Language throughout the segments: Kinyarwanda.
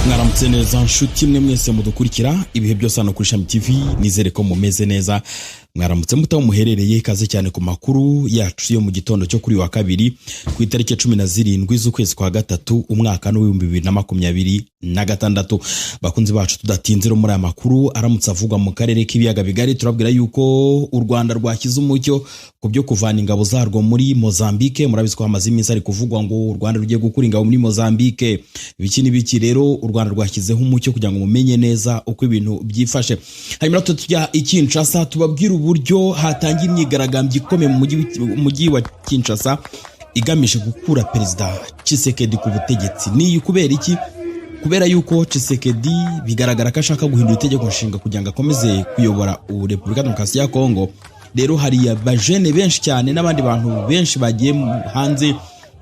Mwaramutse neza nshuti mwe mwese mudukurikira ibihe byose hano kuri Shami TV. Nizere ko mumeze neza. Mwaramutse mutaho muherereye. Ikaze cyane ku makuru yacu yo mu gitondo cyo kuri wa kabiri, ku itariki 17 z'ukwezi kwa gatatu, umwaka w'2026. Bakunzi bacu, tudatinze rero muri aya makuru aramutse avugwa mu karere k'ibiyaga bigari, turabwira yuko u Rwanda rwashyize umucyo ku byo kuvana ingabo zarwo muri Mozambique. Murabizi ko hamaze iminsi ari kuvugwa ngo u Rwanda rugiye gukura ingabo muri Mozambique, ibiki n'ibiki. Rero u Rwanda rwashyizeho umucyo kugira ngo mumenye neza uko ibintu byifashe. Hanyuma tujya i Kinshasa, tubabwire uburyo hatangiye imyigaragambyo ikomeye mu mujyi wa Kinshasa igamije gukura Perezida Tshisekedi ku butegetsi. Ni kubera iki? Kubera yuko Tshisekedi bigaragara ko ashaka guhindura itegeko nshinga kugira ngo akomeze kuyobora Repubulika Demokarasi ya Kongo. Rero hari abajene benshi cyane n'abandi bantu benshi bagiye hanze,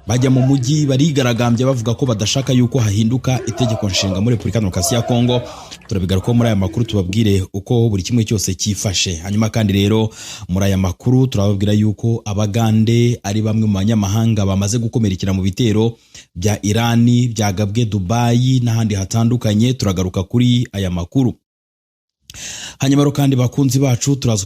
bajya mu mujyi, barigaragambya bavuga ko badashaka yuko hahinduka itegeko nshinga muri Repubulika Demokarasi ya Kongo. Turabigarukaho muri aya makuru, tubabwire uko buri kimwe cyose cyifashe. Hanyuma kandi rero muri aya makuru turababwira yuko Abagande ari bamwe mu banyamahanga bamaze gukomerekera mu bitero bya Irani byagabwe Dubayi n'ahandi hatandukanye. Turagaruka kuri aya makuru. Hanyuma rero kandi, bakunzi bacu, turaza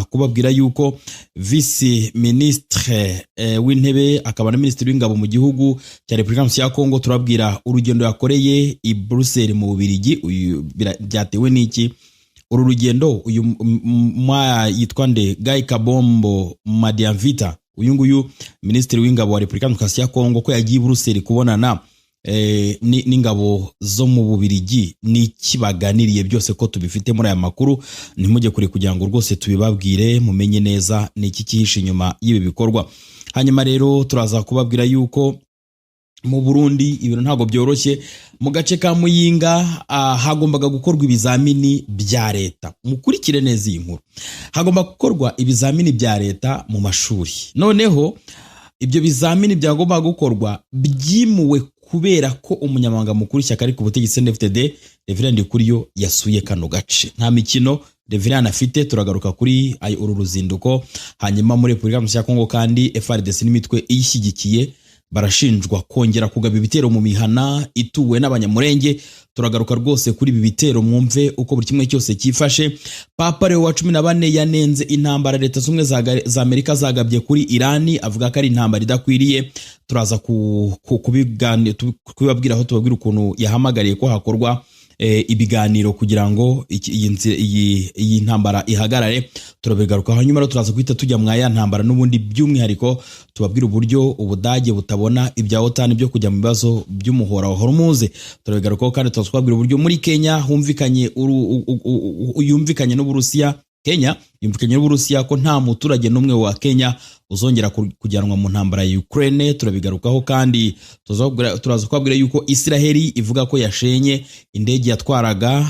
kubabwira yuko vice ministre w'intebe akaba na minisitiri w'ingabo mu gihugu cya Repubulika ya Kongo, turabwira urugendo yakoreye i Bruxelles mu Bubiligi. Byatewe n'iki uru rugendo? Uyu mwa yitwa nde? Guy Kabombo Muadiamvita, uyu nguyu minisitiri w'ingabo wa Repubulika Demokarasi ya Kongo, ko yagiye i Bruxelles kubonana n'ingabo zo mu Bubirigi, n'iki baganiriye? Byose ko tubifite muri aya makuru, ntimujye kure kugira ngo rwose tubibabwire, mumenye neza n'iki cyihishe inyuma y'ibi bikorwa. Hanyuma rero turaza kubabwira yuko mu Burundi ibintu ntabwo byoroshye. Mu gace ka Muyinga hagombaga gukorwa ibizamini bya leta. Mukurikire neza iyi nkuru. Hagomba gukorwa ibizamini bya leta mu mashuri. Noneho ibyo bizamini byagombaga gukorwa byimuwe kubera ko umunyamabanga mukuru w'ishyaka ari ku butegetsi CNDD-FDD, Reverend Ndikuriyo, yasuye kano gace. Nta mikino Reverend afite. Turagaruka kuri uru ruzinduko. Hanyuma muri Repubulika ya Kongo kandi, FARDC n'imitwe iyishyigikiye barashinjwa kongera kugaba ibitero mu mihana ituwe n'Abanyamurenge. Turagaruka rwose kuri ibi bitero, mwumve uko buri kimwe cyose cyifashe. Papa Leo wa 14 yanenze intambara Leta Zunze Ubumwe za Amerika zagabye kuri Irani, avuga ko ari intambara idakwiriye. Turaza kubibabwira, aho tubabwira ukuntu yahamagariye ko hakorwa ibiganiro kugira ngo iyi ntambara ihagarare. Turabigaruka. Hanyuma rero turaza guhita tujya mwa ya ntambara n'ubundi, by'umwihariko tubabwira uburyo Ubudage butabona ibya OTAN byo kujya mu bibazo by'umuhora wa Hormuz. Turabigarukaho. Kandi turaza kubabwira uburyo muri Kenya humvikanye yumvikanye n'Uburusiya. Kenya yumvikanye n'Uburusiya ko nta muturage n'umwe wa Kenya uzongera kujyanwa mu ntambara ya Ukraine. Turabigarukaho. Kandi turaza kubabwira yuko Israheli ivuga ko yashenye indege yatwaraga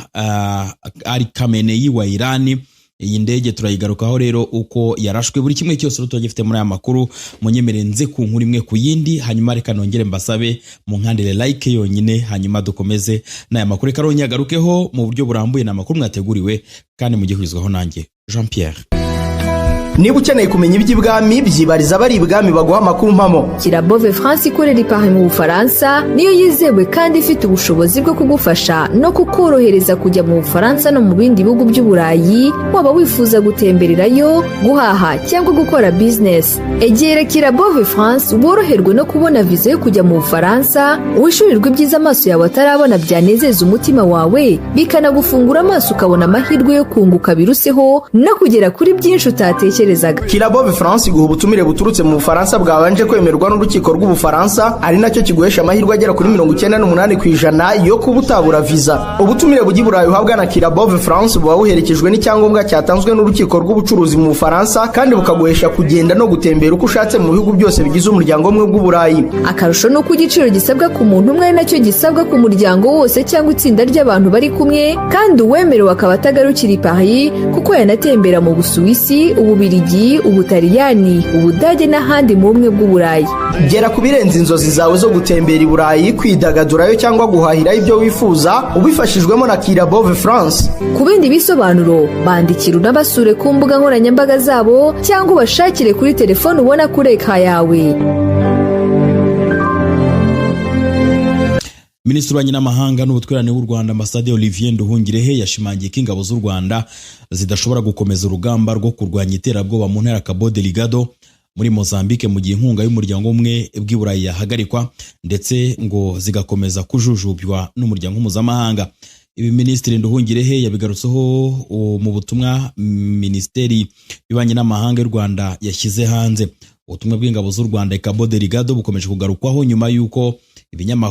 Ali Khamenei wa Irani. Iyi ndege turayigarukaho rero, uko yarashwe. Buri kimwe cyose rero turagifite muri aya makuru. Munyemere nze ku nkuru imwe ku yindi. Hanyuma reka nongere mbasabe mu nkandire like yonyine, hanyuma dukomeze n'aya makuru. Reka rero nyagarukeho mu buryo burambuye. Ni amakuru mwateguriwe kandi mugiye kugezwaho nanjye Jean Pierre. Niba ukeneye kumenya iby'ibwami, byibariza abari ibwami baguha amakuru mpamo. Kirabove France ikorera i Paris mu Bufaransa niyo yizewe kandi ifite ubushobozi bwo kugufasha no kukorohereza kujya mu Bufaransa no mu bindi bihugu by'Uburayi, waba wifuza gutembererayo, guhaha cyangwa gukora bizinesi. Egera Kirabove France woroherwe no kubona viza yo kujya mu Bufaransa, wishyurirwe ibyiza amaso yawe atarabona byanezeza umutima wawe, bikanagufungura amaso ukabona amahirwe yo kunguka biruseho no kugera kuri byinshi utatekerezaga. Kirabove France iguha ubutumire buturutse mu Bufaransa bwabanje kwemerwa n'urukiko rw'Ubufaransa, ari nacyo kiguhesha amahirwe agera kuri 98% yo kuba utabura viza. Ubutumire bujya i Burayi uhabwa na Kirabove France buba buherekejwe n'icyangombwa cyatanzwe n'urukiko rw'ubucuruzi mu Bufaransa, kandi bukaguhesha kugenda no gutembera uko ushatse mu bihugu byose bigize umuryango umwe bw'Uburayi. Akarusho ni uko igiciro gisabwa ku muntu umwe ari nacyo gisabwa ku muryango wose cyangwa itsinda ry'abantu bari kumwe, kandi uwemerewe akaba atagarukira i Paris, kuko yanatembera mu Busuwisi, Ububirigi, Ubutaliyani, Ubudage n'ahandi mu bumwe bw'Uburayi. Gera ku birenze inzozi zawe zo gutembera i Burayi, kwidagadurayo cyangwa guhahirayo ibyo wifuza, ubifashijwemo na Kirabove France. Ku bindi bisobanuro, bandikira unabasure ku mbuga nkoranyambaga zabo cyangwa ubashakire kuri telefone ubona kuri écran yawe. Minisitiri w'Ububanyi n'Amahanga n'Ubutwererane w'u Rwanda, Ambasade Olivier Nduhungirehe, yashimangiye ko ingabo z'u Rwanda zidashobora gukomeza urugamba rwo kurwanya iterabwoba mu ntara ya Cabo Delgado muri Mozambique mu gihe inkunga y'umuryango umwe bw'i Burayi yahagarikwa, ndetse ngo zigakomeza kujujubywa n'umuryango mpuzamahanga. Ibi Minisitiri Nduhungirehe yabigarutseho mu butumwa Minisiteri y'Ububanyi n'Amahanga y'u Rwanda yashyize hanze. Ubutumwa bw'ingabo z'u Rwanda i Cabo Delgado bukomeje kugarukwaho nyuma y'uko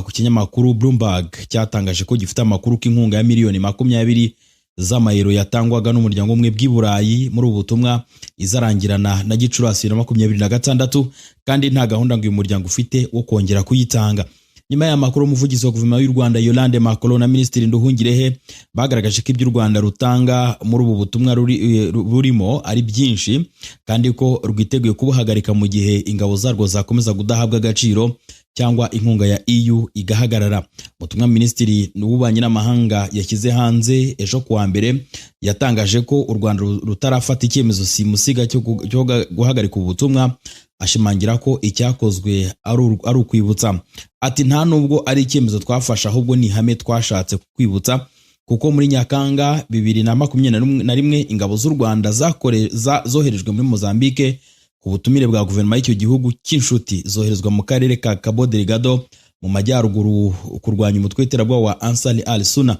ikinyamakuru Bloomberg cyatangaje ko gifite amakuru ko inkunga ya miliyoni 20 z'amayero yatangwaga n'umuryango umwe bw'i Burayi muri ubu butumwa izarangirana na Gicurasi 2026, kandi nta gahunda ngo uyu muryango ufite wo kongera kuyitanga. Nyuma y'aya makuru, umuvugizi wa guverinoma y'u Rwanda Yolande Makolo na Minisitiri Nduhungirehe bagaragaje ko ibyo u Rwanda rutanga muri ubu butumwa rurimo ari byinshi, kandi ko rwiteguye kubuhagarika mu gihe ingabo zarwo zakomeza kudahabwa agaciro cyangwa inkunga ya EU igahagarara. Ubutumwa Minisitiri w'Ububanyi n'Amahanga yashyize hanze ejo kuwa mbere yatangaje ko u Rwanda rutarafata icyemezo simusiga cyo guhagarika ubu butumwa, ashimangira ko icyakozwe ari ukwibutsa. Ati nta nubwo ari icyemezo twafashe, ahubwo ni ihame twashatse kwibutsa, kuko muri Nyakanga 2021 ingabo z'u Rwanda zoherejwe muri Mozambique ku butumire bwa guverinoma y'icyo gihugu cy'inshuti, zoherezwa mu karere ka Cabo Delgado mu majyaruguru kurwanya umutwe w'iterabwoba wa Ansar al-Sunna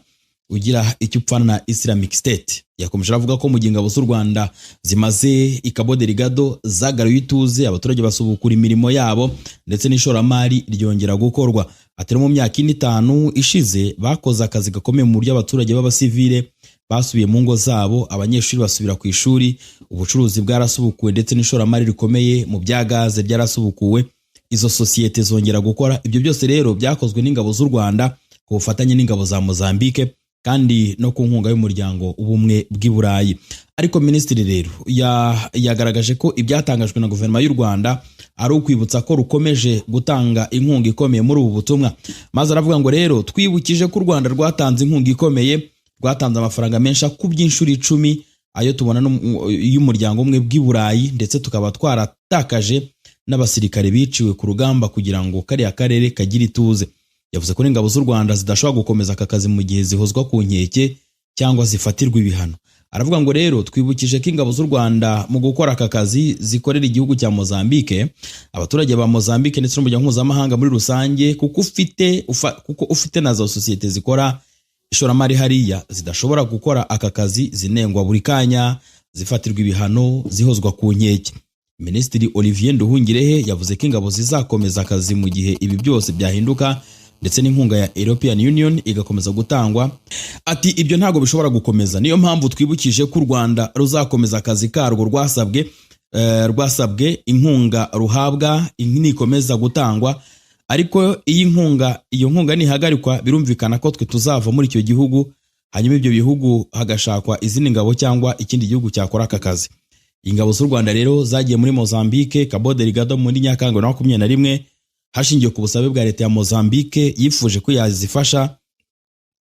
ugira icyo upfana na Islamic State. Yakomeje avuga ko mu gihe ingabo z'u Rwanda zimaze i Cabo Delgado zagaruye ituze, abaturage basubukura imirimo yabo ndetse n'ishoramari ryongera gukorwa. Ati mu myaka 5 ishize bakoze akazi gakomeye mu buryo abaturage b'abasivile basubiye mu ngo zabo, abanyeshuri basubira ku ishuri, ubucuruzi bwarasubukuwe ndetse n'ishoramari rikomeye mu bya gaze ryarasubukuwe, izo sosiyete zongera gukora. Ibyo byose rero byakozwe n'ingabo z'u Rwanda ku bufatanye n'ingabo za Mozambique kandi no ku nkunga y'umuryango ubumwe bw'i Burayi. Ariko minisitiri rero yagaragaje ko ibyatangajwe na guverinoma y'u Rwanda ari ukwibutsa ko rukomeje gutanga inkunga ikomeye muri ubu butumwa, maze aravuga ngo rero twibukije ko u Rwanda rwatanze inkunga ikomeye, rwatanze amafaranga menshi akubye inshuro 10 ayo tubona y'umuryango umwe bw'i Burayi, ndetse tukaba twaratakaje n'abasirikare biciwe ku rugamba kugira ngo kariya karere kagire ituze. Yavuze ko ingabo z'u Rwanda zidashobora gukomeza aka kazi mu gihe zihozwa ku nkeke cyangwa zifatirwa ibihano. Aravuga ngo rero twibukije ko ingabo z'u Rwanda mu gukora aka kazi zikorera igihugu cya Mozambique, abaturage ba Mozambique ndetse n'umuryango mpuzamahanga muri rusange, kuko ufite na za sosiyete zikora ishoramari hariya zidashobora gukora aka kazi zinengwa buri kanya, zifatirwa ibihano, zihozwa ku nkeke. Minisitiri Olivier Nduhungirehe yavuze ko ingabo zizakomeza akazi mu gihe ibi byose byahinduka, ndetse n'inkunga ya European Union igakomeza gutangwa. Ati ibyo ntago bishobora gukomeza, niyo mpamvu twibukije ko u Rwanda ruzakomeza akazi karwo rwasabwe inkunga ruhabwa nikomeza gutangwa, ariko iyo nkunga nihagarikwa birumvikana ko twe tuzava muri icyo gihugu, hanyuma ibyo bihugu hagashakwa izindi ngabo cyangwa ikindi gihugu cyakora aka kazi. Ingabo z'u Rwanda rero zagiye muri Mozambique, Cabo Delgado muri Nyakanga 2021, hashingiwe ku busabe bwa leta ya Mozambique yifuje ko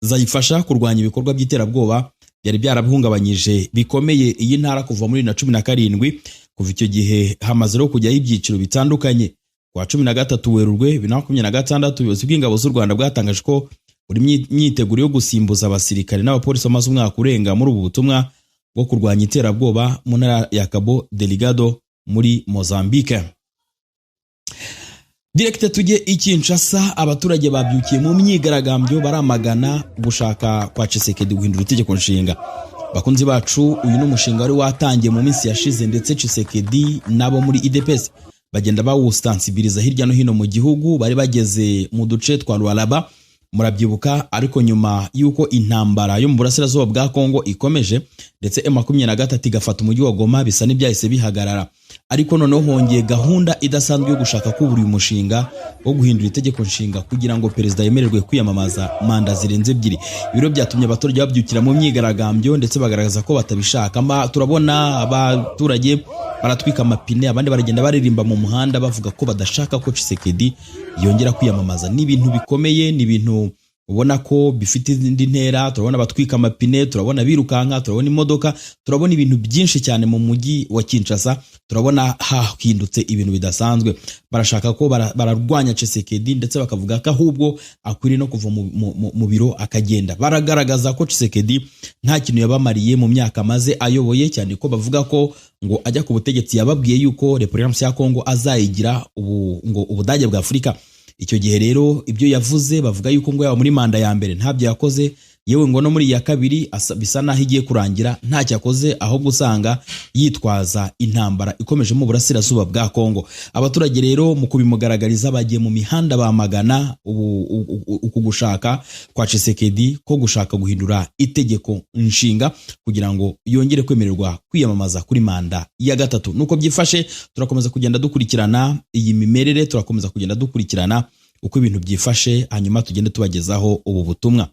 zayifasha kurwanya ibikorwa by'iterabwoba byari byarabihungabanyije bikomeye iyi ntara kuva muri 2017. Kuva icyo gihe hamaze rero kujyaho ibyiciro bitandukanye. Kwa 13 Werurwe 2026 ubuyobozi bw'ingabo z'u Rwanda bwatangaje ko buri myiteguro yo gusimbuza abasirikare n'abapolisi bamaze umwaka urenga muri ubu butumwa bwo kurwanya iterabwoba mu ntara ya Cabo Delgado muri Mozambique. Direkte tujye i Kinshasa, abaturage babyukiye mu myigaragambyo baramagana gushaka kwa Tshisekedi guhindura itegeko nshinga. Bakunzi bacu, uyu ni umushinga wari watangiye mu minsi yashize, ndetse Tshisekedi nabo muri UDPS bagenda bawustansibiliza hirya no hino mu gihugu, bari bageze mu duce twa Lualaba murabyibuka, ariko nyuma y'uko intambara yo mu burasirazuba bwa Kongo ikomeje ndetse M23 igafata umujyi wa Goma, bisa n'ibyahise bihagarara. Ariko noneho hongeye gahunda idasanzwe yo gushaka kubura uyu mushinga wo guhindura itegeko nshinga kugira ngo perezida yemererwe kwiyamamaza manda zirenze 2. Ibiro byatumye abaturage babyukira mu myigaragambyo ndetse bagaragaza ko batabishaka. Turabona abaturage baratwika amapine, abandi baragenda baririmba mu muhanda bavuga ko badashaka ko Tshisekedi yongera kwiyamamaza. Ni ibintu bikomeye, ni ibintu Ubona ko bifite indi ntera. Turabona abatwika amapine, turabona birukanka, turabona imodoka, turabona ibintu byinshi cyane mu mujyi wa Kinshasa. Turabona hahindutse ibintu bidasanzwe. Barashaka ko bararwanya Tshisekedi, ndetse bakavuga ko ahubwo akwiriye no kuva mu biro akagenda. Baragaragaza ko Tshisekedi nta kintu yabamariye mu myaka amaze ayoboye, cyane ko bavuga ko ngo ajya ku butegetsi yababwiye yuko Repubulika ya Kongo azayigira ubu, ngo Ubudage bwa Afurika. Icyo gihe rero ibyo yavuze, bavuga yuko ngo yaba muri manda ya mbere ntabyo yakoze, yewe ngo no muri iya kabiri bisa naho igiye kurangira ntacyo akoze, ahubwo usanga yitwaza intambara ikomeje mu burasirazuba bwa Kongo. Abaturage rero mu kubimugaragariza bagiye mu mihanda bamagana uku gushaka kwa Tshisekedi ko gushaka guhindura itegeko nshinga kugira ngo yongere kwemererwa kwiyamamaza kuri manda ya gatatu. Nuko byifashe. Turakomeza kugenda dukurikirana iyi mimerere, turakomeza kugenda dukurikirana uko ibintu byifashe, hanyuma tugende tubagezaho ubu butumwa.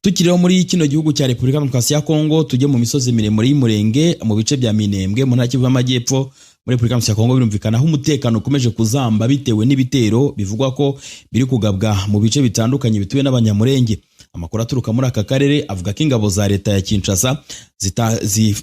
Tukiriho muri kino gihugu cya Repubulika Demokarasi ya Kongo, tujye mu misozi miremire y'Umurenge, mu bice bya Minembwe, mu ntara Kivu y'Amajyepfo muri Repubulika Demokarasi ya Kongo. Birumvikana aho umutekano ukomeje kuzamba bitewe n'ibitero bivugwa ko biri kugabwa mu bice bitandukanye bituwe n'Abanyamurenge. Amakuru aturuka muri aka karere avuga ko ingabo za leta ya Kinshasa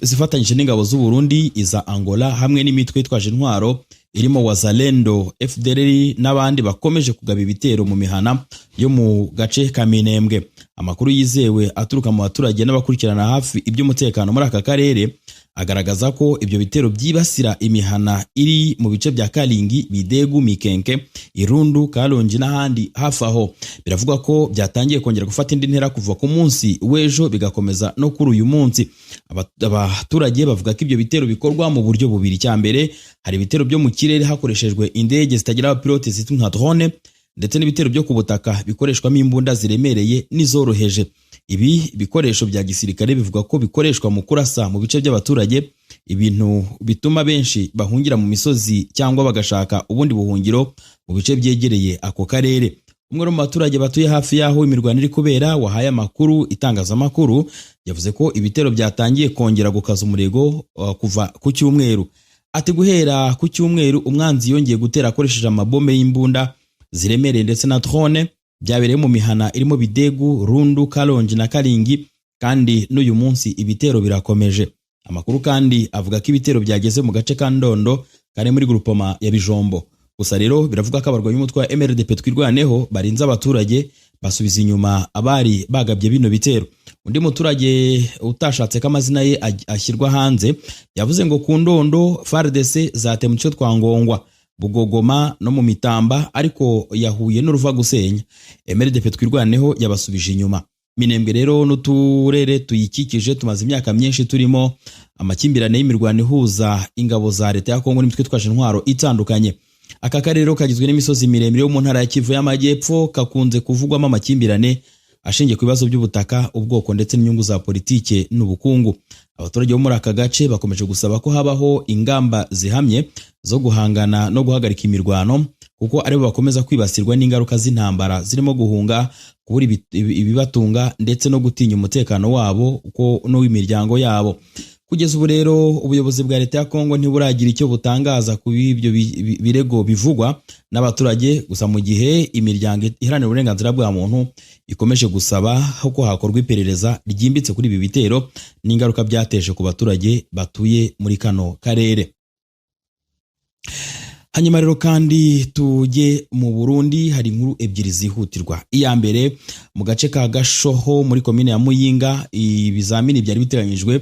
zifatanyije n'ingabo z'u Burundi, iza Angola hamwe n'imitwe yitwaje intwaro irimo Wazalendo, FDLR n'abandi bakomeje kugaba ibitero mu mihana yo mu gace ka Minembwe. Amakuru yizewe aturuka mu baturage n'abakurikirana hafi iby'umutekano muri aka karere agaragaza ko ibyo bitero byibasira imihana iri mu bice bya Kalingi, Bidegu, Mikenke, Irundu, Kalonji n'ahandi hafi aho. Biravugwa ko byatangiye kongera gufata indi ntera kuva ku munsi w'ejo, bigakomeza no kuri uyu munsi. Abaturage bavuga ko ibyo bitero bikorwa mu buryo bubiri. Icya mbere, hari ibitero byo mu kirere hakoreshejwe indege zitagira abapilote zizwi nka drone, ndetse n'ibitero byo ku butaka bikoreshwamo imbunda ziremereye n'izoroheje. Ibi bikoresho bya gisirikare bivuga ko bikoreshwa mu kurasa mu bice by'abaturage, ibintu bituma benshi bahungira mu misozi cyangwa bagashaka ubundi buhungiro mu bice byegereye ako karere. Umwe mu baturage batuye hafi y'aho imirwano iri kubera wahaye amakuru itangazamakuru yavuze ko ibitero byatangiye kongera gukaza umurego kuva ku cyumweru. Ati: "Guhera ku cyumweru umwanzi yongeye gutera akoresheje amabombe y'imbunda ziremereye ndetse na drone. Byabereye mu mihana irimo Bidegu, Rundu, Kalonji na Karingi, kandi n'uyu munsi ibitero birakomeje." Amakuru kandi avuga ko ibitero byageze mu gace ka Ndondo kari muri grupoma ya Bijombo. Gusa rero biravuga ko abarwanyi b'umutwe wa MRDP Twirwaneho barinze abaturage, basubiza inyuma abari bagabye bino bitero. Undi muturage utashatse ko amazina ye ashyirwa hanze yavuze ngo ku Ndondo FARDC zatema uduce twa Ngongwa, Bugogoma no mu Mitamba, ariko yahuye n'uruva gusenya, MRDP Twirwaneho yabasubije inyuma. Minembwe rero n'uturere tuyikikije tumaze imyaka myinshi turimo amakimbirane y'imirwano ihuza ingabo za leta ya Kongo n'imitwe itwaje intwaro itandukanye. Aka karere kagizwe n'imisozi miremire yo mu ntara ya Kivu y'Amajyepfo kakunze kuvugwamo amakimbirane ashingiye ku bibazo by'ubutaka, ubwoko ndetse n'inyungu za politike n'ubukungu. Abaturage bo muri aka gace bakomeje gusaba ko habaho ingamba zihamye zo guhangana no guhagarika imirwano, kuko aribo bakomeza kwibasirwa n'ingaruka z'intambara zirimo guhunga, kubura ibibatunga ndetse no gutinya umutekano wabo uko n'uw'imiryango yabo. Kugeza ubu rero ubuyobozi bwa leta ya Kongo ntiburagira icyo butangaza ku ibyo birego bivugwa n'abaturage. Gusa mu gihe imiryango iharanira uburenganzira bwa muntu ikomeje gusaba ko hakorwa iperereza ryimbitse kuri ibi bitero n'ingaruka byateje ku baturage batuye muri kano karere. Hanyuma rero kandi tujye mu Burundi, hari inkuru ebyiri zihutirwa. Iya mbere, mu gace ka Gashoho muri komine ya Muyinga, ibizamini byari biteganyijwe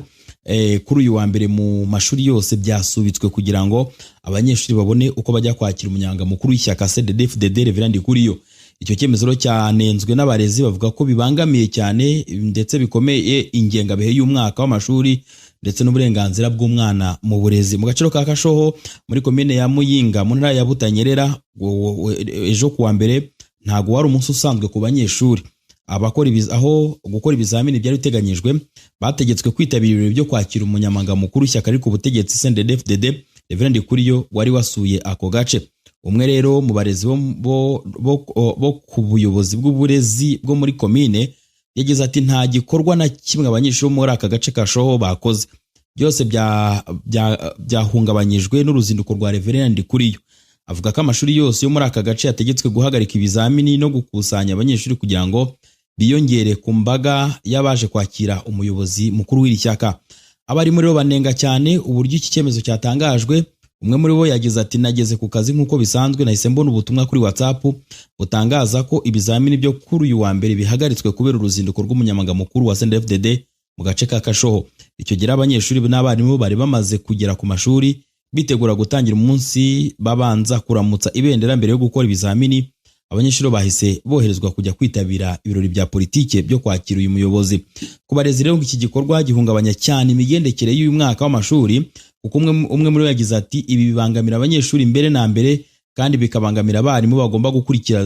kuri uyu wa mbere mu mashuri yose byasubitswe kugira ngo abanyeshuri babone uko bajya kwakira umunyamabanga mukuru w'ishyaka CNDD-FDD, Reverend Ndikuriyo. Icyo cyemezo rero cyanenzwe n'abarezi, bavuga ko bibangamiye cyane ndetse bikomeye ingengabihe y'umwaka w'amashuri ndetse n'uburenganzira bw'umwana mu burezi. Mu gaciro ka Kashoho muri komine ya Muyinga mu ntara ya Butanyerera, ejo kuwa mbere ntago wari umunsi usanzwe ku banyeshuri. Abakora aho gukora ibizamini byari biteganyijwe bategetswe kwitabira ibirori byo kwakira umunyamabanga mukuru w'ishyaka riri ku butegetsi CNDD-FDD, Reverend Ndikuriyo, wari wasuye ako gace. Umwe rero mu barezi bo ku buyobozi bw'uburezi bwo muri komine yagize ati: "Nta gikorwa na kimwe abanyeshuri bo muri aka gace ka Shoho bakoze, byose byahungabanyijwe n'uruzinduko rwa Reverend Ndikuriyo." Avuga ko amashuri yose yo muri aka gace yategetswe guhagarika ibizamini no gukusanya abanyeshuri kugira ngo biyongere ku mbaga y'abaje kwakira umuyobozi mukuru w'iri shyaka. Abarimu rero banenga cyane uburyo iki cyemezo cyatangajwe. Umwe muri bo yagize ati: "Nageze ku kazi nk'uko bisanzwe, nahise mbona ubutumwa kuri WhatsApp butangaza ko ibizamini byo kuri uyu wa mbere bihagaritswe kubera uruzinduko rw'umunyamabanga mukuru wa CNDD-FDD mu gace ka Kashoho." Icyo gihe abanyeshuri n'abarimu bari bamaze kugera ku mashuri, bitegura gutangira umunsi, babanza kuramutsa ibendera mbere yo gukora ibizamini. Abanyeshuri bahise boherezwa kujya kwitabira ibirori bya politike byo kwakira uyu muyobozi. Ku barezi rero, iki gikorwa gihungabanya cyane imigendekere y'uyu mwaka w'amashuri, kuko umwe muri bo yagize ati: "Ibi bibangamira abanyeshuri mbere na mbere, kandi bikabangamira abarimu bagomba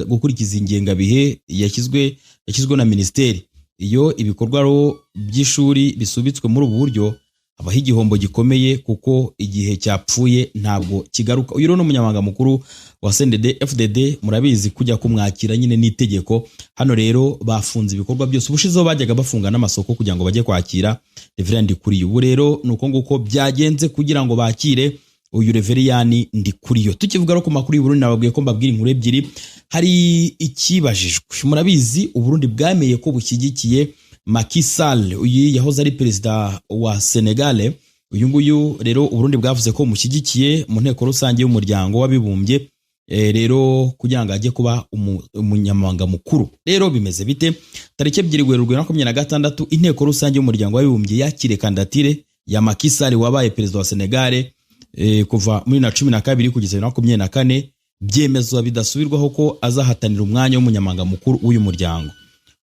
gukurikiza ingengabihe yashyizwe na minisiteri. Iyo ibikorwa by'ishuri bisubitswe muri ubu buryo, habaho igihombo gikomeye, kuko igihe cyapfuye ntabwo kigaruka." Uyu rero ni umunyamabanga mukuru wa CNDD FDD. Murabizi, kujya kumwakira nyine n'itegeko. Hano rero bafunze ibikorwa byose. Ubushizeho bajyaga bafunga n'amasoko kugira ngo bajye kwakira Reverend Ndikuriyo. Ubu rero ni uko nguko byagenze kugira ngo bakire uyu Reveriyani Ndikuriyo. Tukivuga no ku makuru y'u Burundi, nababwiye ko mbabwira inkuru ebyiri. Hari ikibajijwe. Murabizi, u Burundi bwameye ko bushyigikiye Macky Sall, uyu yahoze ari perezida wa Senegal. Uyu nguyu rero u Burundi bwavuze ko mushyigikiye mu nteko rusange y'Umuryango w'Abibumbye, rero kugira ngo ajye kuba umunyamabanga mukuru. Rero bimeze bite? Tariki 2 Werurwe 26, inteko rusange y'Umuryango w'Abibumbye yakiriye kandidatire ya Macky Sall, wabaye perezida wa Senegal kuva muri 2012 kugeza 2024, byemezwa bidasubirwaho ko azahatanira umwanya w'umunyamabanga mukuru w'uyu muryango.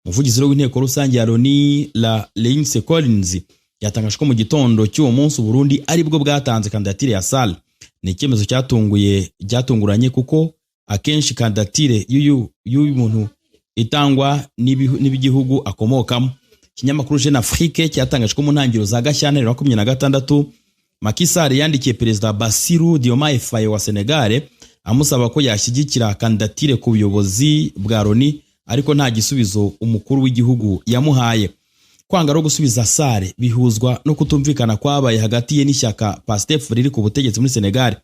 Umuvugizi w'inteko rusange ya Loni, la Leinse Collins, yatangaje ko mu gitondo cy'uwo munsi Burundi aribwo bwatanze kandidatire ya Sall. Ni icyemezo cyatunguye, cyatunguranye, kuko akenshi kandidatire y'uyu muntu itangwa n'igihugu akomokamo. Ikinyamakuru Jeune Afrique cyatangaje ko mu ntangiriro za Gashyantare 26, Macky Sall yandikiye Perezida Bassirou Diomaye Faye wa Senegal amusaba ko yashyigikira kandidatire ku buyobozi bwa Loni, ariko nta gisubizo umukuru w'igihugu yamuhaye. Kwanga no gusubiza Sall bihuzwa no kutumvikana kwabaye hagati ye n'ishyaka Pastef riri ku butegetsi muri Senegal,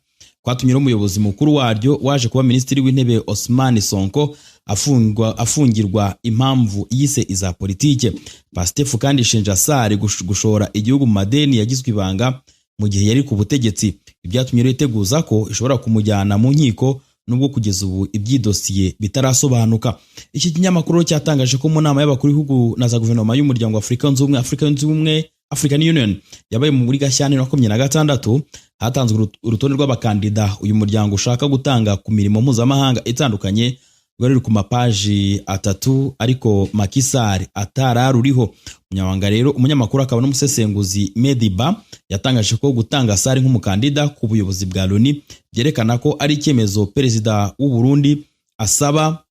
kwatumye n'umuyobozi mukuru waryo waje kuba minisitiri w'intebe Ousmane Sonko afungwa, afungirwa impamvu yise iza politike. Pastef kandi ishinja Sall gushora igihugu mu madeni yagizwe ibanga mu gihe yari ku butegetsi, ibyatumye rero iteguza ko ishobora kumujyana mu nkiko, nubwo kugeza ubu iby'idosiye bitarasobanuka. Iki kinyamakuru cyatangaje ko mu nama y'abakuru b'ibihugu na za guverinoma y'Umuryango wa Afurika Yunze Ubumwe, Afurika Yunze Ubumwe, African Union, yabaye muri Gashyantare 26, hatanzwe urutonde rw'abakandida uyu muryango ushaka gutanga ku mirimo mpuzamahanga itandukanye, rwari ruri ku mapaji 3, ariko Macky Sall atararuriho. Umunyamabanga rero, umunyamakuru akaba n'umusesenguzi Mediba yatangaje ko gutanga Sall nk'umukandida ku buyobozi bwa Loni byerekana ko ari icyemezo perezida w'u Burundi asaba,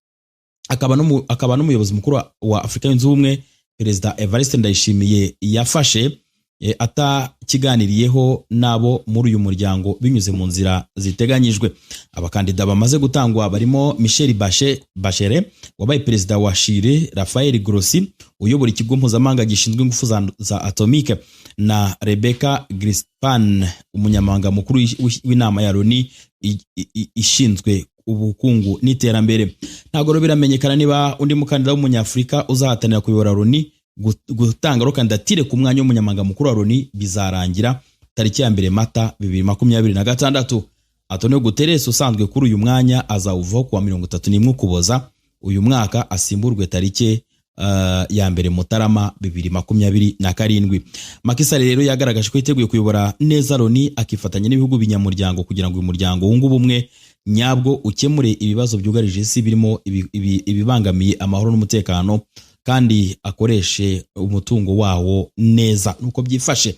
akaba n'umuyobozi mukuru wa Afurika Yunze Ubumwe, Perezida Evariste Ndayishimiye, yafashe atakiganiriyeho n'abo muri uyu muryango binyuze mu nzira ziteganyijwe. Abakandida bamaze gutangwa barimo Michel Bachelet wabaye perezida wa Chile, Rafael Grossi uyobora ikigo mpuzamahanga gishinzwe ingufu za atomike, na Rebecca Grynspan, umunyamabanga mukuru w'inama ya Loni ishinzwe ubukungu n'iterambere. Ntabwo rero biramenyekana niba undi mukandida w'umunyafurika uzahatanira kuyobora Loni. Gutanga kandidatire ku mwanya w'umunyamabanga mukuru wa Loni bizarangira tariki ya 1 Mata 2026. Antonio Guterres usanzwe kuri uyu mwanya azawuvaho kuwa 31 Ukuboza uyu mwaka, asimburwe tariki ya 1 Mutarama 2027. Macky Sall rero yagaragaje ko yiteguye kuyobora neza Loni, akifatanya n'ibihugu binyamuryango kugira ngo uyu muryango wunge ubumwe nyabwo, ukemure ibibazo byugarije isi birimo ibibangamiye amahoro n'umutekano, kandi akoreshe umutungo wawo neza. Nuko byifashe.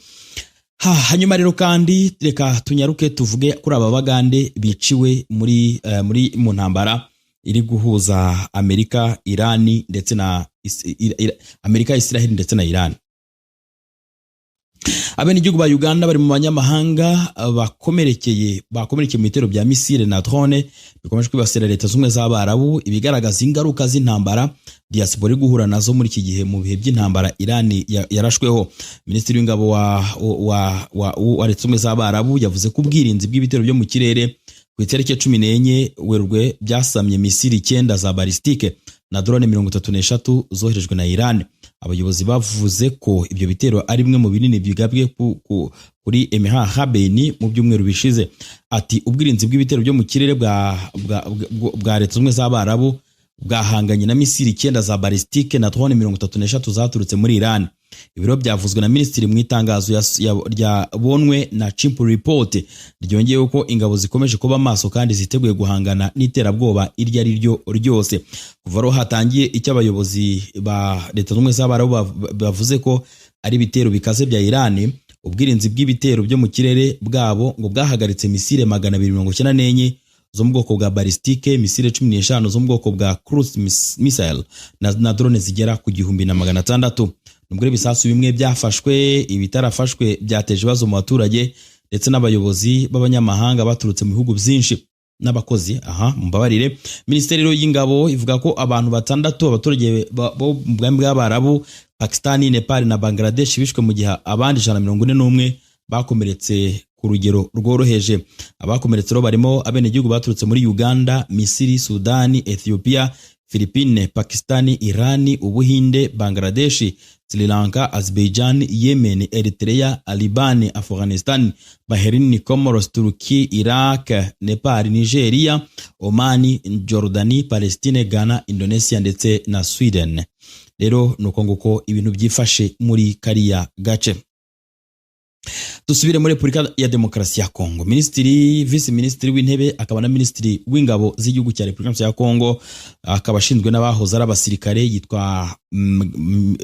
Hanyuma rero kandi reka tunyaruke tuvuge kuri aba Bagande biciwe muri mu ntambara iri guhuza Amerika, Irani ndetse na Amerika, Israel ndetse na Iran. Abenegihugu ba Uganda bari mu banyamahanga bakomerekeye mu bitero bya misile na drone bikomeje kwibasira Leta Zunze Ubumwe z'Abarabu, ibigaragaza ingaruka z'intambara diaspora iri guhura nazo muri iki gihe mu bihe by'intambara Iran yarashweho. Minisitiri w'ingabo wa Leta Zunze Ubumwe z'Abarabu yavuze ko ubwirinzi bw'ibitero byo mu kirere Ku itariki 14 Werurwe byasamye misile 9 za balistike na drone 33 zoherejwe na Iran. Abayobozi bavuze ko ibyo bitero ari bimwe mu binini bigabwe kuri Emha Habeni mu byumweru bishize. Ati ubwirinzi bw'ibitero byo mu kirere bwa Leta Zunze z'Abarabu bwahanganye na misile 9 za balistike na drone 33 zaturutse muri Iran. Ibiro byavuzwe na minisitiri mu itangazo ryabonwe na Chimp Report, ryongeyeho ko ingabo zikomeje kuba maso kandi ziteguye guhangana n'iterabwoba iryo ari ryo ryose. Kuva aho hatangiye icyo abayobozi ba Leta Zunze z'Abarabu bavuze ko ari ibitero bikaze bya Iran, ubwirinzi bw'ibitero byo mu kirere bwabo ngo bwahagaritse misile 294 zo mu bwoko bwa balistike, misile 15 zo mu bwoko bwa cruise missile na drone zigera ku 1600. Nubwo ibisasu bimwe byafashwe, ibitarafashwe byateje ibibazo mu baturage ndetse n'abayobozi b'abanyamahanga baturutse mu bihugu byinshi n'abakozi. Aha mumbabarire, Minisiteri y'Ingabo ivuga ko abantu 6 abaturage bo mu bwami bw'Abarabu, Pakistani, Nepal na Bangladesh bishwe, mu gihe abandi 141 bakomeretse ku rugero rworoheje. Abakomeretse rero barimo abenegihugu baturutse muri Uganda, Misiri, Sudani, Ethiopia, Philippines, Pakistani, Irani, Ubuhinde, Bangladesh, Sri Lanka, Azerbaijan, Yemen, Eritrea, Albania, Afghanistan, Bahrain, Comoros, Turkey, Iraq, Nepal, Nigeria, Oman, Jordani, Palestine, Ghana, Indonesia ndetse na Sweden. Rero nuko nguko ibintu byifashe muri kariya gace. Dusubire muri Repubulika ya Demokarasi ya Kongo. Minisitiri, Vice Minisitiri w'Intebe akaba na Minisitiri w'Ingabo z'igihugu cya Repubulika ya Kongo, akaba ashinzwe n'abahoze ari abasirikare, yitwa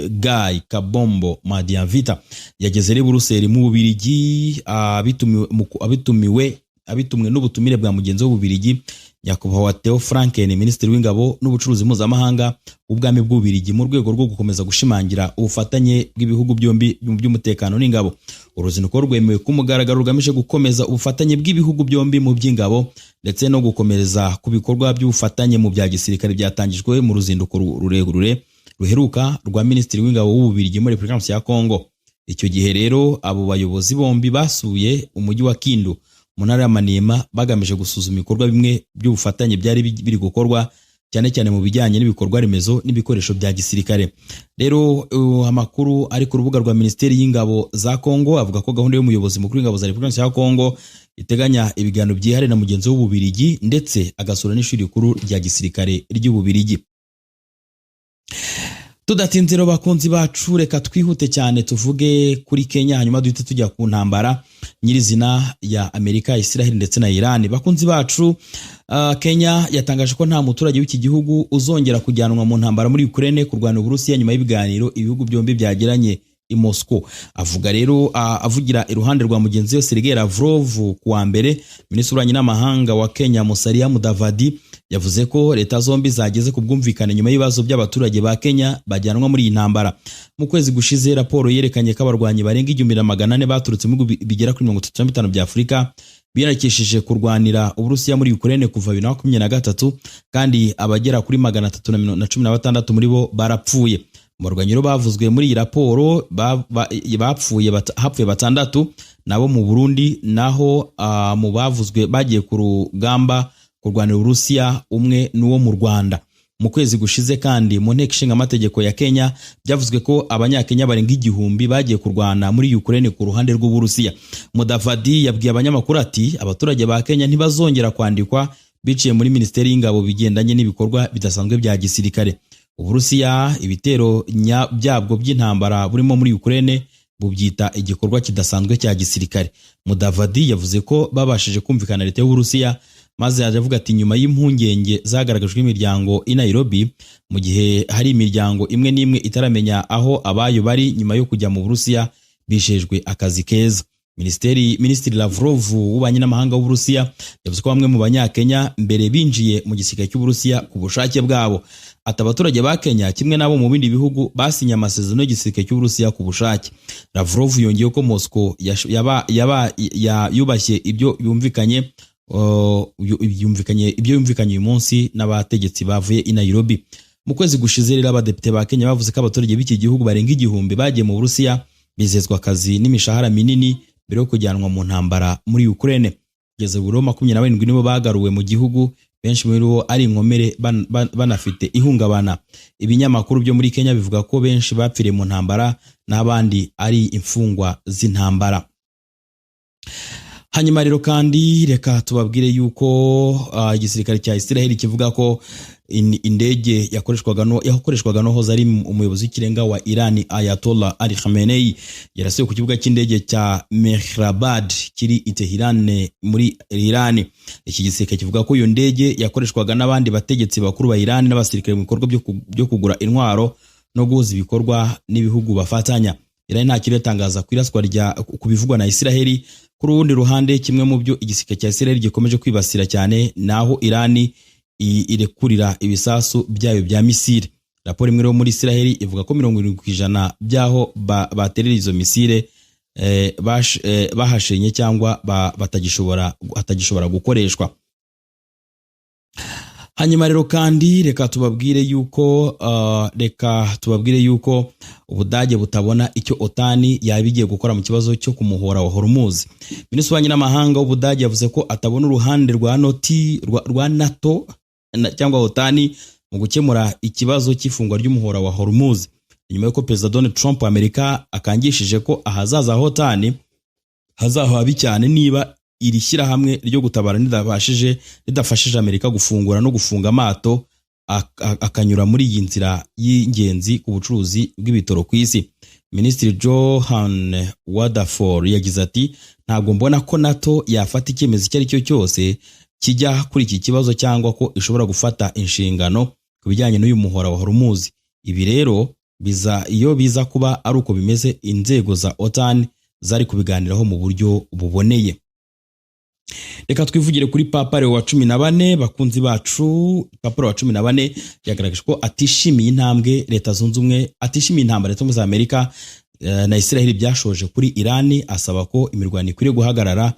Guy Kabombo Muadiamvita, yageze ari Buruseli mu Bubirigi abitumwe n'ubutumire bwa mugenzi w'Ububirigi, Nyakubahwa Theo Franken, Minisitiri w'Ingabo n'Ubucuruzi Mpuzamahanga w'Ubwami bw'Ububirigi, mu rwego rwo gukomeza gushimangira ubufatanye bw'ibihugu byombi mu by'umutekano n'ingabo. Uruzinduko rwemewe ku mugaragaro rugamije gukomeza ubufatanye bw'ibihugu byombi mu by'ingabo ndetse no gukomereza ku bikorwa by'ubufatanye mu bya gisirikare byatangijwe mu ruzinduko rurerure ruheruka rwa Minisitiri w'Ingabo w'Ububirigi muri Repubulika ya Kongo. Icyo gihe rero abo bayobozi bombi basuye umujyi wa Kindu mu ntara ya Maniema, bagamije gusuzuma ibikorwa bimwe by'ubufatanye byari biri gukorwa, cyane cyane mu bijyanye n'ibikorwa remezo n'ibikoresho bya gisirikare. Rero amakuru ari ku rubuga rwa Minisiteri y'Ingabo za Kongo avuga ko gahunda y'umuyobozi mukuru w'ingabo za Repubulika ya Kongo iteganya ibiganiro byihariye na mugenzi w'Ububirigi, ndetse agasura n'ishuri rikuru rya gisirikare ry'Ububirigi. Tudatinze rero, bakunzi bacu, reka twihute cyane tuvuge kuri Kenya, hanyuma duhite tujya ku ntambara nyirizina ya Amerika, Israel ndetse na Iran. Bakunzi bacu, Kenya yatangaje ko nta muturage w'iki gihugu uzongera kujyanwa mu ntambara muri Ukraine kurwana Uburusiya, nyuma y'ibiganiro ibihugu byombi byagiranye i Moscow. Avuga rero avugira iruhande rwa mugenzi we Sergei Lavrov ku wa mbere, Minisitiri w'Ububanyi n'Amahanga wa Kenya Musalia Mudavadi yavuze ko leta zombi zageze ku bwumvikane nyuma y'ibibazo by'abaturage ba Kenya bajyanwa muri iyi ntambara. Mu kwezi gushize raporo yerekanye ko abarwanyi barenga 1400 baturutse mu bihugu bigera kuri 35 bya Afurika biyandikishije kurwanira Uburusiya muri Ukraine kuva 2023, kandi abagera kuri 316 muri bo barapfuye. Mu barwanyi rero bavuzwe muri iyi raporo bapfuye, hapfuye 6 nabo mu Burundi, naho mu bavuzwe bagiye ku rugamba kurwanira Uburusiya umwe n'uwo mu Rwanda. Mu kwezi gushize kandi mu nteko ishinga amategeko ya Kenya byavuzwe ko abanyakenya barenga 1000 bagiye kurwana muri Ukraine ku ruhande rw'Uburusiya. Mudavadi yabwiye abanyamakuru ati abaturage ba Kenya ntibazongera kwandikwa biciye muri Minisiteri y'Ingabo bigendanye n'ibikorwa bidasanzwe bya gisirikare. Uburusiya ibitero byabwo by'intambara burimo muri Ukraine bubyita igikorwa kidasanzwe cya gisirikare. Mudavadi yavuze ko babashije kumvikana leta y'Uburusiya, maze yaje avuga ati nyuma y'impungenge zagaragajwe n'imiryango i Nairobi, mu gihe hari imiryango imwe n'imwe itaramenya aho abayo bari nyuma yo kujya mu Burusiya, bijejwe akazi keza. Minisitiri Lavrov w'Ububanyi n'Amahanga w'Uburusiya yavuze ko bamwe mu Banyakenya mbere binjiye mu gisirikare cy'Uburusiya ku bushake bwabo. Ati abaturage ba Kenya kimwe n'abo mu bindi bihugu basinye amasezerano y'igisirikare cy'Uburusiya ku bushake. Lavrov yongeyeho ko Moscow yubashye ibyo yumvikanye ibyo yumvikanye uyu munsi n'abategetsi bavuye i Nairobi. Mu kwezi gushize rero abadepite ba Kenya bavuze ko abaturage b'iki gihugu barenga 1000 bagiye mu Burusiya bizezwa akazi n'imishahara minini mbere yo kujyanwa mu ntambara muri Ukraine. Kugeza ubu rero 27 nibo bagaruwe mu gihugu, benshi muri bo ari inkomere banafite ihungabana. Ibinyamakuru byo muri Kenya bivuga ko benshi bapfiriye mu ntambara n'abandi ari imfungwa z'intambara. Hanyuma rero kandi reka tubabwire yuko igisirikare cya Israel kivuga ko indege yakoreshwaga no hoza ari umuyobozi w'ikirenga wa Iran Ayatollah Ali Khamenei yarasiwe ku kibuga cy'indege cya Mehrabad kiri i Tehran muri Iran. Iki gisirikare kivuga ko iyo ndege yakoreshwaga n'abandi bategetsi bakuru ba Iran n'abasirikare mu bikorwa byo kugura intwaro no guhuza ibikorwa n'ibihugu bafatanya. Iran nta kiratangaza ku iraswa rya ku bivugwa na Israel. Ku rundi ruhande, kimwe mu byo igisirikare cya Israel gikomeje kwibasira cyane naho Iran irekurira ibisasu byayo bya misile. Raporo imwe yo muri Israel ivuga ko 70% by'aho baterera izo misile bahashenye cyangwa batagishobora gukoreshwa. Hanyuma rero kandi reka tubabwire yuko Ubudage butabona icyo OTAN yabigiye gukora mu kibazo cyo kumuhora wa Hormuz. Minisitiri w'ububanyi n'amahanga w'Ubudage yavuze ko atabona uruhande rwa noti rwa NATO cyangwa OTAN mu gukemura ikibazo cy'ifungwa ry'umuhora wa Hormuz, nyuma y'uko Perezida Donald Trump wa Amerika akangishije ko ahazaza OTAN hazahabi cyane niba iri shyirahamwe ryo gutabara ridafashije Amerika gufungura no gufunga amato akanyura muri iyi nzira y'ingenzi ku bucuruzi bw'ibitoro ku isi. Minisitiri Johan Waterfall yagize ati: "Ntabwo mbona ko NATO yafata icyemezo icyo ari cyo cyose kijya kuri iki kibazo cyangwa ko ishobora gufata inshingano ku bijyanye n'uyu muhora wa Hormuz. Ibi rero iyo biza kuba ari uko bimeze, inzego za OTAN zari kubiganiraho mu buryo buboneye." Reka twivugire kuri Papa Leo wa 14. Bakunzi bacu, Papa Leo wa 14 yagaragaje ko atishimiye intambwe Leta Zunze Ubumwe, atishimiye intambara Leta Zunze Amerika na Israel byashoje kuri Iran, asaba ko imirwano ikwiriye guhagarara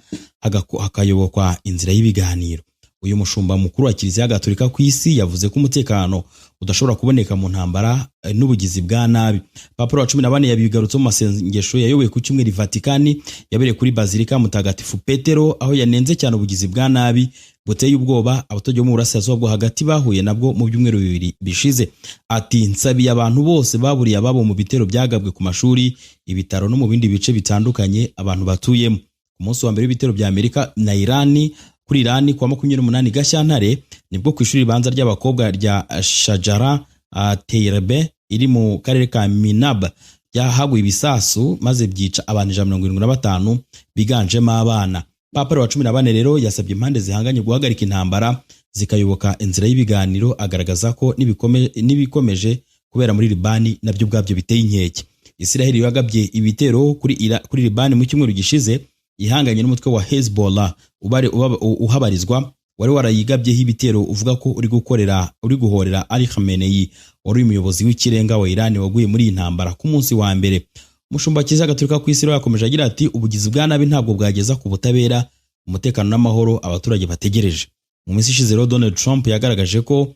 hakayobokwa inzira y'ibiganiro. Uyu mushumba mukuru wa Kiliziya Gatolika ku isi yavuze ko umutekano udashobora kuboneka mu ntambara n'ubugizi bwa nabi. Papa wa 14 yabigarutse mu masengesho yayoboye ku cyumweru Vatikani yabereye kuri Bazilika Mutagatifu Petero, aho yanenze cyane ubugizi bwa nabi buteye ubwoba abaturage bo mu burasirazuba bwo hagati bahuye nabwo mu byumweru bibiri bishize. Ati: "Nsabiye abantu bose baburiye ababo mu bitero byagabwe ku mashuri, ibitaro no mu bindi bice bitandukanye abantu batuyemo." Ku munsi wa mbere w'ibitero bya Amerika na Iran kuri Iran kuwa 28 Gashyantare, nibwo ku ishuri ribanza ry'abakobwa rya Shajara Teirebe iri mu karere ka Minab ryahaguye ibisasu maze byica abantu 175 biganjemo abana. Papa wa 14 rero yasabye impande zihanganye guhagarika intambara zikayoboka inzira y'ibiganiro, agaragaza ko n'ibikomeje kubera muri Libani nabyo ubwabyo biteye inkeke. Israel yagabye ibitero kuri Libani mu cyumweru gishize ihanganye n'umutwe wa Hezbollah uhabarizwa, wari warayigabyeho ibitero uvuga ko uri guhorera Ali Khamenei wari umuyobozi w'ikirenga wa Iran waguye muri iyi ntambara ku munsi wa mbere. Umushumba Kiliziya Gatolika ku isi yakomeje agira ati: "Ubugizi bwa nabi ntabwo bwageza ku butabera, umutekano n'amahoro abaturage bategereje." Mu minsi ishize rero Donald Trump yagaragaje ko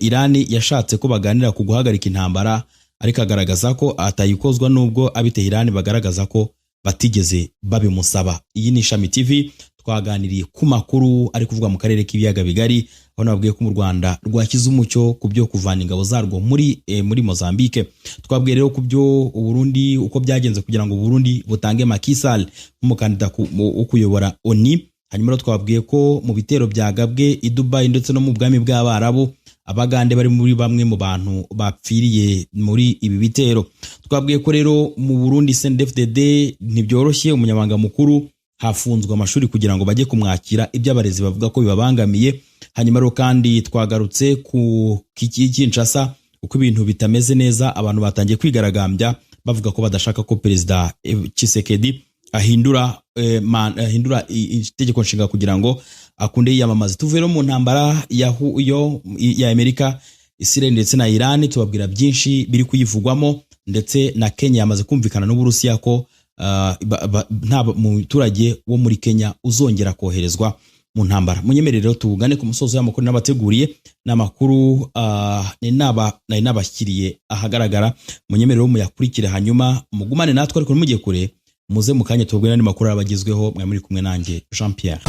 Iran yashatse ko baganira ku guhagarika intambara, ariko agaragaza ko atayikozwa nubwo ab'i Iran bagaragaza ko batigeze babimusaba. Iyi ni Ishami TV, twaganiriye ku makuru ari kuvugwa mu karere k'ibiyaga bigari, aho nababwiye ko mu Rwanda rwakize umucyo ku byo kuvana ingabo zarwo muri Mozambique. Twabwiye rero ku byo Burundi uko byagenze kugira ngo Burundi butange Macky Sall nk'umukandida wo kuyobora ONU. Hanyuma rero twabwiye ko mu bitero byagabwe i Dubai ndetse no mu bwami bw'Abarabu, Abagande bari muri bamwe mu bantu bapfiriye muri ibi bitero. Twabwiye ko rero mu Burundi CNDD-FDD ntibyoroshye, umunyamabanga mukuru hafunzwe amashuri kugira ngo bajye kumwakira, ibyo abarezi bavuga ko bibabangamiye. Hanyuma rero kandi twagarutse ku Kinshasa uko ibintu bitameze neza, abantu batangiye kwigaragambya bavuga ko badashaka ko Perezida Tshisekedi ahindura itegeko nshinga kugira ngo akunde yiyamamaze. Tuvuye mu ntambara ya Amerika, Israel ndetse na Iran, tubabwira byinshi biri kuyivugwamo, ndetse na Kenya yamaze kumvikana n'Uburusiya ko nta muturage wo muri Kenya uzongera koherezwa mu ntambara. Munyemerere rero tugane ku musozo y'amakuru n'abateguriye n'amakuru nari nabashyiriye ahagaragara. Munyemerere muyakurikire hanyuma mugumane natwe, ariko ntimujye kure, muze mu kanya tubabwire n'andi makuru abagezweho. Mwari muri kumwe nanjye Jean Pierre.